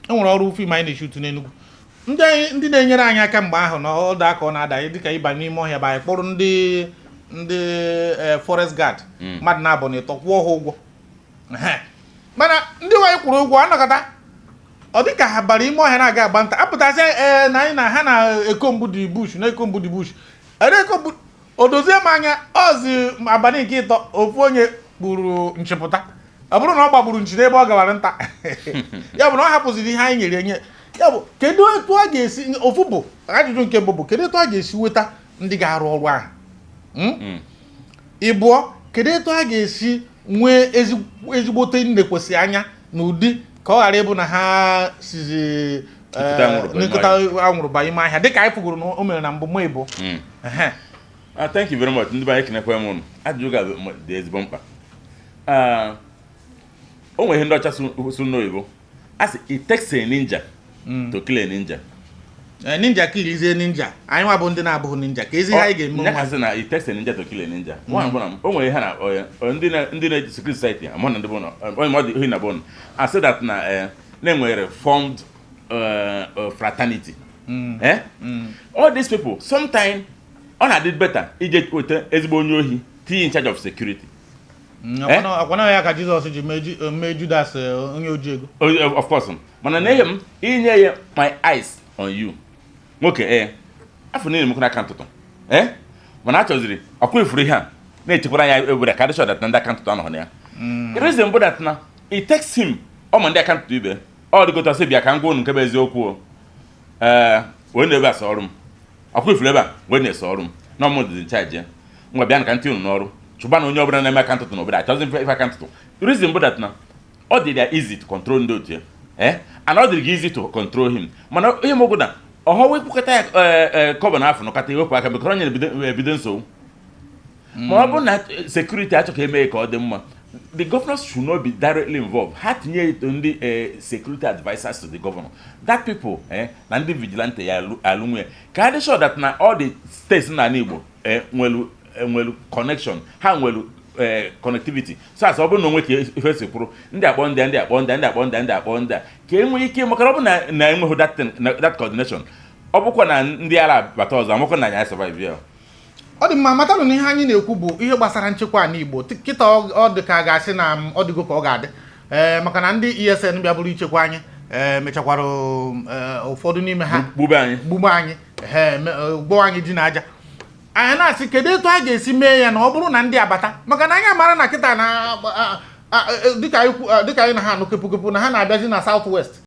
E nwere ọrụ film anyị na-eshoot n'Enugu. Ndị anyị, ndị na-enyere anyị aka mgbe ahụ na ọ daa ka ọ na-ada anyị, dịka ịba n'ime ọhịa bụ anyị kpọrọ ndị forest guard, mmadụ na-abụ na ịtọ, kwụọ ha ụgwọ. Ehe. Mana ndị nwaanyị kwụrụ ụgwọ anọkọta, ọ dị ka ha bara ime ọhịa na-aga agba nta, apụtasị ee na anyị na ha na-ecomb the bush, na-ecomb the bush, na-ecomb. O dozie m anya ọzi abalị nke ịtọ, ofu onye kpuru nchịpụta. Ọ bụrụ na ọ gbagburu nchi n'ebe ọ gawara nta, ya bụ na ọ hapụziri ihe anyị nyere enye ya. Bụ kedu etu a ga-esi, ofu bụ ajụjụ nke mbụ bụ, kedu etu a ga-esi nweta ndị ga-arụ ọrụ ahụ? Ịbụọ, kedu etu a ga-esi nwee ezigbote nnekwesị anya n'ụdị ka ọ ghara ịbụ na ha sizi Nkịta anwụrụ banye? Nkịta anwụrụ banye ime ahịa, dịka anyị fugoro na o mere na mbụ mụ ịbụ. Ehe. Ah, thank you very much. Ndị be anyị, ekenekwa m unu. Ajụjụ ga dị ezigbo mkpa. Ah, o nwere ihe ndị ọcha sụ n'oyibo a sị, "It takes a ninja to kill a ninja." Eh, ninja kilizie ninja. Anyị nwa bụ ndị na-abụghị ninja, ka ezi ihe anyị ga-eme Ya onwe? Ka sị na it takes a ninja to kill a ninja. Nwa mbụ na o nwere ihe na ndị na-eji security society amụ na ndị bụ na onye ma ọ dị ohi na bụ a sị that na na-enwere formed fraternity. Eh? All these people, sometimes ọ na-adị better ije weta ezigbo onye ohi tinye in charge of security. Akwana ya ka Jizọs ji mee Judas onye oji ego. Oh, of course, mana na ihe m inye ya my eyes on you, nwoke, ee, afọ niile mekwana aka ntụtụ, ee, mana a chọziri ọkwa ifuru ihe a na-echekwara ya ebere ka adịchọ that na ndị aka ntụtụ anọghị na ya. Reason bụ that na it takes him ọ ma ndị aka ntụtụ ibe ọ dịgota sị, "Bịa ka m gwa unu nke bụ eziokwu o. Ee, wee na-ebe asa ọrụ m, ọkwa ifuru ebe a wee na-ese ọrụ m na ọmụ dị nchaji ya. Ngwa, bịa na ka ntị unu n'ọrụ, chụba na onye ọbụla na-eme aka ntụtụ n'obodo achọzi mfe ife aka ntụtụ." Reason bụ that na ọ dị ya easy to control ndị otu ya, eh, and ọ dịrị gị easy to control him. Mana ihe m okwu na ọhọ wepụkọta ya kọba na afọ nọkọta iwepụ aka bekọrọ onye na-ebido nsogbu. Ma ọ bụrụ na security achọ ka emee ka ọ dị mma, the governors should not be directly involved. Ha tinye ndị security advisers to the governor, that people na ndị vigilante ya alụ nwunye, ka ha dị sure that na all the states na ala Igbo nwelu connection, ha nwelu connectivity, so as ọ bụrụ na onwe ka ife si kwuru, ndị akpọ ndị a, ndị akpọ ndị a, ndị akpọ ndị a, ndị akpọ ndị a, ka e nwee ike, maka na ọ bụ na enweghị that thing, that coordination, ọ bụkwa na ndị agha bata ọzọ, amakwa na anyị survive ya. Ọ dị mma. Matanụ na ihe anyị na-ekwu bụ ihe gbasara nchekwa ala Igbo. Kịta ọ dị ka a ga-asị na ọ dịgo ka ọ ga-adị, ee, maka na ndị ESN bịa bụrụ ichekwa anyị, ee, mechakwara ee, ụfọdụ n'ime ha gbube anyị. Gbugbo anyị, ee, gbụọ anyị ji na aja. Anyị na-asị, kedu etu a ga-esi mee ya na ọ bụrụ na ndị abata? Maka na anyị amara na kịta na dịka anyị na ha anụ kepụkepụ na ha na-abịazi na South West.